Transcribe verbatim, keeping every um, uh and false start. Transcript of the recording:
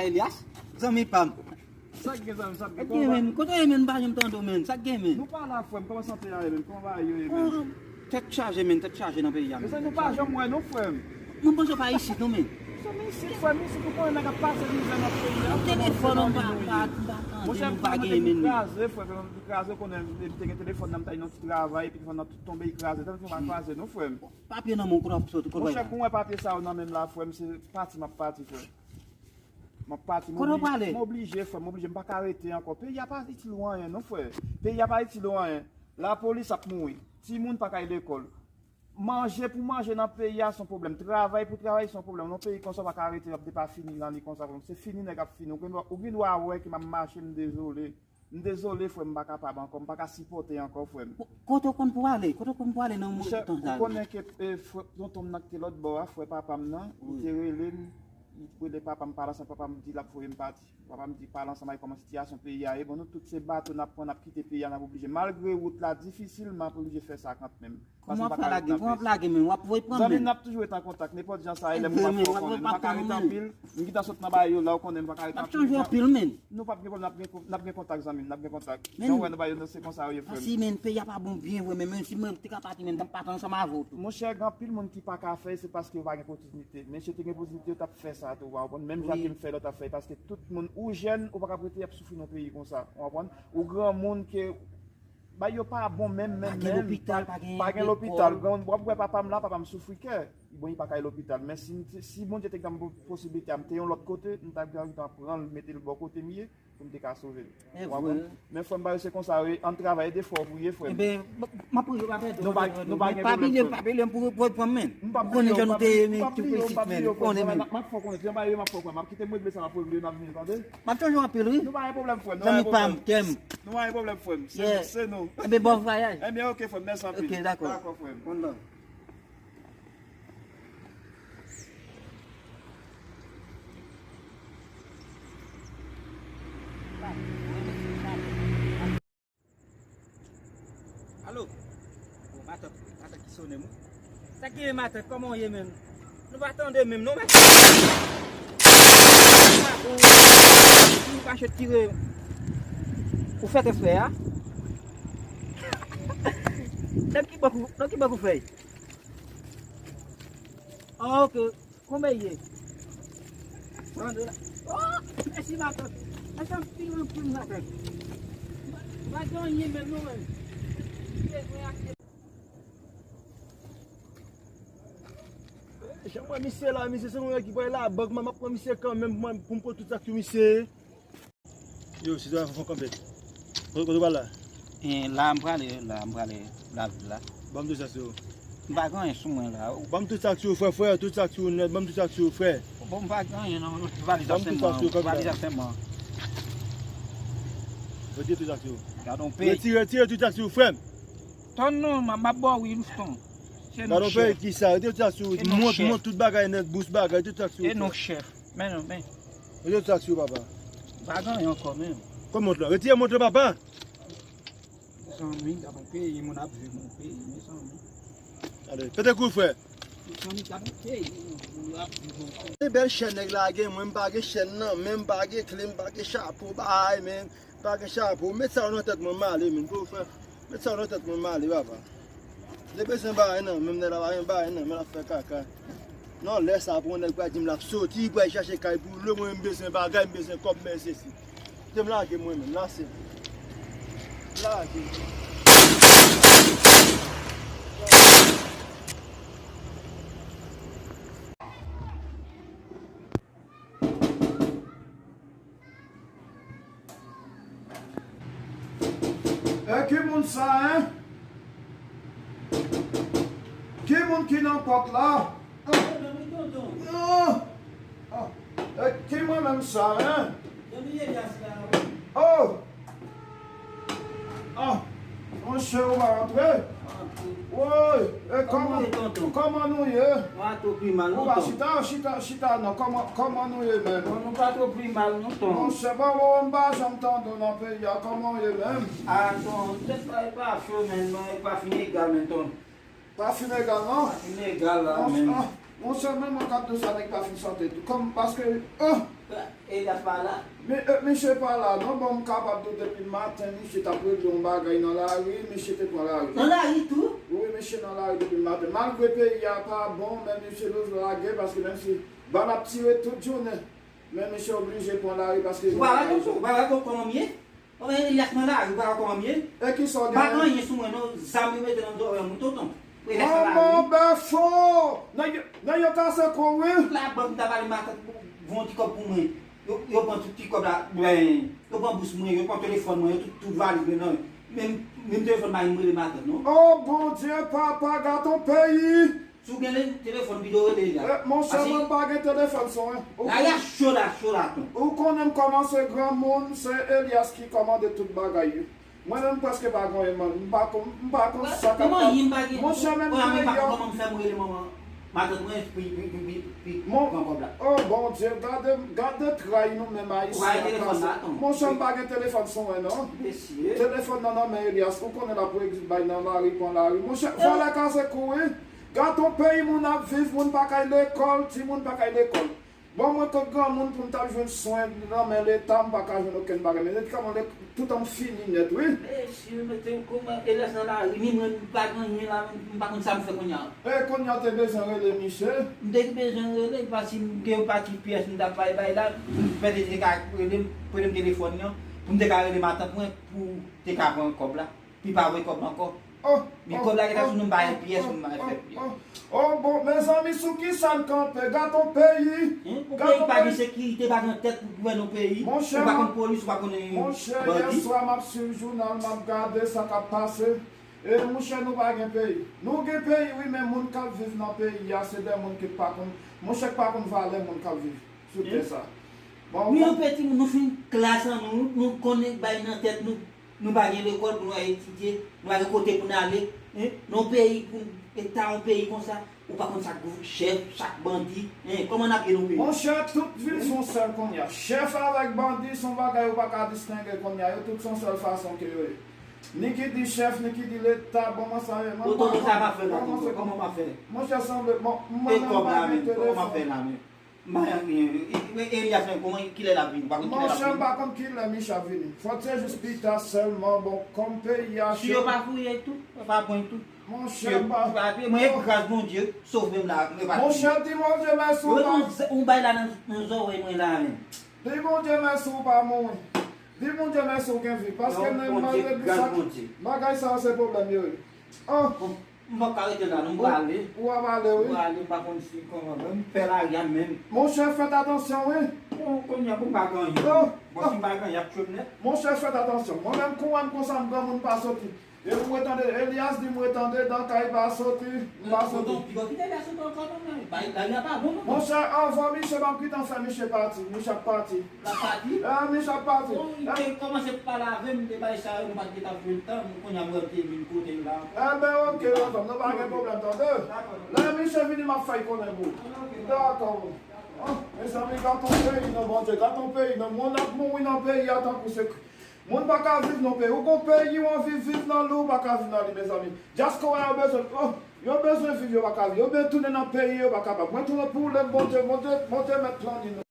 Elias, zanmi pa m. Sa k gen, zanmi, sa k gen? Kòman w ye, men? Kote w ye, men? M pa janm tande w, men. Sa k gen, men? Nou pa la, frè m. Kòman sante a ye, men? Kòman bagay yo ye, men? Tèt chaje, men. Tèt chaje nan peyi a, men. Mezanmi, nou pa janm wè, non, frè m. Mwen panse w pa isit, non, men. Mezanmi, isit, frè m, isit, ou konnen nèg ap pase mizè nan peyi a. Telefòn, m pa, m pa, m pa tande, nou pa gen, men. Monchè, frè m, nou kraze, frè m, nou kraze, konnen, m te gen telefòn nan, m t al nan ti travay, epi telefòn nan tout tonbe, li kraze. Telefòn pa kraze, non, frè m. Papye nan men w, kote w ap soti, kote w pral? Monchè, pou mwen papye sa yo nan men m la, frè m, se pati m ap pati, frè. M ap pati, m oblije, frè, m oblije, m pa ka rete ankò. Peyi a pa itil ou anyen, non, frè. Peyi a pa itil ou anyen. Lapolis ap mouri. Timoun pa ka al lekòl. Manje pou manje nan peyi a se yon pwoblèm. Travay pou travay se yon pwoblèm. Nan peyi konsa, w pa ka rete ap depafini nan li konsa, frè m. Se fini nèg ap fini. Ou gen dwa, ou gen dwa wè ke m ap mache, m dezole. M dezole, frè m, m pa kapab ankò, m pa ka sipòte ankò, frè m. Ko-, kote w konn pou w ale? Kote w konn pou w ale nan moman tan sa yo? Monchè, ou konnen ke, e, frè, tonton m nan ki te lòt bò a, frè papa m nan, li te rele m, li rele papa m, pale ansanm papa m, di l ap voye m pati. Papa m di, pale ansanm avèk kòman sitiyasyon peyi a ye. Bon, nou tout se bato n ap pran, n ap kite peyi a, n ap oblije. Malgre wout la difisil, m ap oblije fè sa kanmenm. Kòman w ap fè lage? Kòman w ap lage, men? W ap voye pran m, men. Zanmi, n ap toujou ret an kontak. Nenpòt jan sa ye, lè moun ap fè w konnen. Nou pa ka ret anpil. M gentan sot nan bagay yo la, ou konnen, nou pa ka ret anpil. N ap chanje anpil, men. Nou p ap gen pwoblèm, n ap gen, n ap gen kontak, zanmi m. N ap gen kontak. Jan w wè nan bagay yo, se konsa yo ye, frè m. Paske, men, peyi a pa bon byen vre, men, menm si mwen te ka pati, men, m t ap pati ansanm avè w tou. Monchè, gen anpil moun ki pa ka fè, se paske yo pa gen opòtinite. Men si yo te gen opòtinite, yo t ap fè sa tou, w konprann? Menm jan ke m fè, lòt ap fè, paske tout moun, ou jèn, ou pa ka ap rete ap soufri nan peyi konsa, w konprann? Ou granmoun ke Bagay yo pa bon menm, menm, menm. Pa gen lopital, pa gen lekòl. Granmoun, w ap wè papa m la, papa m soufri kè. Bon, li pa ka al lopital. Men si, si Bondye te ban m posibilite a, m te yon lòt kote, m t ap gentan pran l, mete l bò kote m ye, pou m te ka sove l. W konprann? Men frè m, bagay se konsa, wi, ann travay, ede frè w priye, frè m. Enben, m ap priye w, pa pèdi w. Nou pa, nou pa gen pwoblèm, frè m. Pa bliye m, pa bliye m pou, pou, pou pran m, men. M p ap bliye w, m p ap bliye w, m p ap bliye w, m p ap bliye w, frè m. M ap fè w konnen, jan bagay yo, m ap fè w konnen, m ap kite m regle sa m ap regle yo, n ap vini, tande? M ap chanje anpil, wi. Nou pa gen pwoblèm, frè m, nou pa gen pwoblèm. Zanmi pa m, kè m. Nou pa gen pwoblèm, frè m. Se, se nou. Enben, bon vwayaj. Enben, oke, frè m, mèsi anpil. Oke, dakò. Dakò, frè m. One love. Alo? Bon, matant, matant ki sonnen m wi. Sa k genyen, matant, kòman w ye menm? Nou pa tande menm non, matant. Ou pa bon, ou pa chet tire. Ou fè eksprè a? Nan ki bank ou, nan ki bank ou fè? Ah, ok. Konbyen ye? Mande la. Oh, mèsi, matant. Mèsi anpil, anpil, matant. Pa gen anyen menm, non, menm. Jan m wè misye la, misye se yon nèg ki pral labank, m ap pran misye kanmenm pou mwen, pou m pran tout sa k sou misye. Yo, si sa fò kanpe. Kote, kote w pral la? E, la m prale, la m prale lavil la. Ban m de sa sou ou. M pa gen anyen sou mwen la. Ban m tout sa k sou ou, frè, frè, tout sa k sou ou nèt, ban m tout sa k sou ou, frè. Bon, m pa gen anyen non, valiz ap sèlman, valiz ap sèlman. Retire tout sa k sou ou. Gadon peyi. Retire, retire tout sa k sou ou, frè m. Tann non, m ap ba w wi, Louston. Se non, chèf. Gadon peyi kisa, retire tout sa k sou ou. Mont, mont tout bagay nèt, bous bagay, tout sa k sou ou. E non, chèf. Men non, men. Retire tout sa k sou ou, papa. M pa gen anyen ankò menm. Kòman mont lan? Retire mont lan, papa. Mezanmi, gadon peyi, moun ap viv nan peyi, mezanmi. Ale, pete kouri, frè. Mezanmi, gadon peyi, moun ap viv nan peyi. Se bèl chèn nèg la gen, mwen m pa gen chèn nan, men m pa gen kle, m pa gen chapo, bay, men m pa gen chapo. Met sa yo nan tèt mwen, m ale, men, gwo frè. Met sa yo nan tèt mwen, m ale, papa. Li bezwen bagay nan men m, nèg la pa gen bagay nan men l, l ap fè kaka. Nan lè sa pou yon nèg pral di m l ap soti, li pral chache kay pou li, mwen menm m bezwen bagay, m bezwen kòb, m bezwen sesi. Kite m lage mwen menm, lase m. Lage m. E ki moun sa, en? Ki moun ki nan pòt la? Ah, ah, e ki mwen menm sa, en? Oh! Ah, monchè, ou pa rantre? Woy, e kòman, kòman nou ye? Nou pa twò pi mal, non, Ton. Chita, chita, chita, non. Kòman, kòman nou ye menm? Bon, nou pa twò pi mal, non, Ton. Monchè, bon, bon, m pa janm tande w nan peyi a. Kòman w ye menm? Ah, Ton, tèt pa, e pa cho, menm, non, e pa fin egal, menm, Ton. Pa fin egal, non? Pa fin egal, la, menm. Monchè, menm an kat de sa, nèg pa fin sante tou. Kòm, paske, ah, Elias pa la. Men, eh, misye pa la non, bon, m kapab di w depi maten, misye t ap regle yon bagay nan lari, misye te pran lari. Nan lari tou? Wi, misye nan lari depi maten. Malgre peyi a pa bon, men misye bezwen lagè, paske menm si bal ap tire tout jounen, men misye oblije pran lari paske... Ou pa wè kòman m ye? Ou wè Elias nan lari, ou pa wè kòman m ye? E kisa w genyen? M pa gen anyen sou mwen non, zam yo mete nan zòrèy mwen tonton. Elias nan lari. Manman bèfo! Nèg yo, nèg yo kase kou wi. Tout labank m ta pale matant voye yon ti kòb pou mwen. Yo, yo pran tout ti kòb la, ben, yo pran bous mwen, yo pran telefòn mwen, yo tout, tout valiz mwen nan. Menm, menm telefòn mari m rele matant non. Oh Bondye papa, gad yon peyi! Si w gen le-, telefòn, videyo rele li a. Eh, monchè, mwen pa gen telefòn son, en. Ou la, y a cho la, cho la, ton. Ou konnen m kòmanse granmoun, se Elias ki kòmande tout bagay yo. Mwen menm, m prèske pa gen anyen, man. M pa konn, m pa konn sa k ap fèt. Monchè, menm deyò. Kòman m fè m rele manman matant mwen, pi, pi, pi, pi, pi pran kòb la. Oh, Bondye, gade, gade tray nou menm Ayisyen ap pase. Monchè, m pa gen telefòn son, en, non. Telefòn nan nan men Elias, ou konnen l ap bay nan lari, pran lari. Monchè, vòlè kase kou, wi. Gad yon peyi moun ap viv, moun pa kay lekòl, timoun pa kay lekòl. Bon, mwen kot granmoun pou m t ap jwenn swen nan men Leta, m pa ka jwenn okenn bagay. Men medikaman, tout an m fini nèt, wi. Mesye, mete m kòman Elias nan lari, ni mwen, m pa gen anyen la, m pa konn sa m fè kounye a. E kounye a w te bezwen rele misye? M te bezwen rele, paske m gen yon pati pyès m t ap bay bay la, m pèdi te ka rele m, premye telefòn nan, pou m te ka rele matant mwen, pou te ka pran kòb la. Pi pa voye kòb la ankò. Oh, men kòb la gentan sou nou, m pa gen pyès pou m fè pye. Oh, bon, mezanmi, sou ki sa n kanpe? Gad yon peyi. Yon peyi pa gen sekirite, pa gen tèt pou gouvène yon peyi. Ou pa konn polis, ou pa konn bandi. Monchè, yèswa m ap swiv jounal, m ap gade sa k ap pase. E monchè, nou pa gen peyi. Nou gen peyi, wi, men moun k ap viv nan peyi a, se de moun ki pa konn, monchè, ki pa konn valè moun k ap viv sou tè sa. Bon, wi, nou peti moun, nou fin klas an nou, nou konnen bay nan tèt nou. Nou pa gen lekòl pou nou al etidye, nou pa gen kote pou n ale, en? Nan yon peyi, pou eta yon peyi konsa, ou pa konn sa k gou-, chèf, sa k bandi, en? Kòman n ap ye nan yon peyi? Monchè, tout vin se yon sèl kounye a. Chèf avèk bandi se yon bagay ou pa ka distenge kounye a. Yo tout se yon sèl fason ke yo ye. Ni ki di chèf, ni ki di Leta, bon, mwen sa ye, mwen pa konn. Kòman m ap fè la, tonton? Kòman m ap fè? Monchè, sanble, bon, mwen menm pa gen telefòn. Kòman m ap fè la, men? M pa gen anyen. E, e, Elias menm, kòman, kilè l ap vini? Ou pa konn kilè l ap vini? Monchè, m pa konn kilè misye ap vini. Fòk se jis pita sèlman. Bon, kòm peyi a cho. Si yo pa fouye tou, yo pa pran tou. Monchè, m pa... Mwen, e gras Bondye, sove m la, mwen pa touye. Monchè, di Bondye mèsi ou pa... Yo mete yon bay la nan, nan zòrèy mwen la menm. Di Bondye mèsi ou pa mouri. Di Bondye mèsi ou gen vi. Paske nan malgre sa, bagay sa se pwoblèm yo ye. Oh. M p ap ka rete la non, m prale. Ou ap ale, wi. M prale, m pa konn si kòman, m pè lari a menm. Monchè, fèt atansyon, wi. Bon, kounye a pou m pa gen anyen. Bon, si m pa gen anyen, y ap tchwe m nèt. Monchè, fèt atansyon. Mwen menm, kou m wè m konsa, m granmoun, pa soti. E m ret tande, Elias di m ret tande, dan kay pa soti, m pa soti. Tonton, piga w kite Elias soti ankò non, men. Bay, lari a pa bon, non. Monchè, anvan misye, m ap gentan fè misye pati. Misye ap pati. L ap pati? Ah, misye ap pati. Bon, li te kòmanse pale avè m de bagay sa yo, nou pa t gentan jwenn tan, men kounye a m wè l te vin kote m la. Enben, oke, tonton, nou pa gen pwoblèm, tande. Lè misye vini, m ap fè l konnen pou ou. Dakò. Oh, mezanmi, gad yon peyi non, Bondye, gad yon peyi non. Moun ap mouri nan peyi a tankou se, moun pa ka viv nan peyi. Ou gon peyi ou anvi viv nan li, ou pa ka viv nan li, mezanmi. Dyaspora yo bezwen, oh, yo bezwen viv, yo pa ka viv. Yo bezwen tounen nan peyi, yo pa kapab. Mwen tounen pou lè Bondye, Bondye, Bondye mèt plan li non.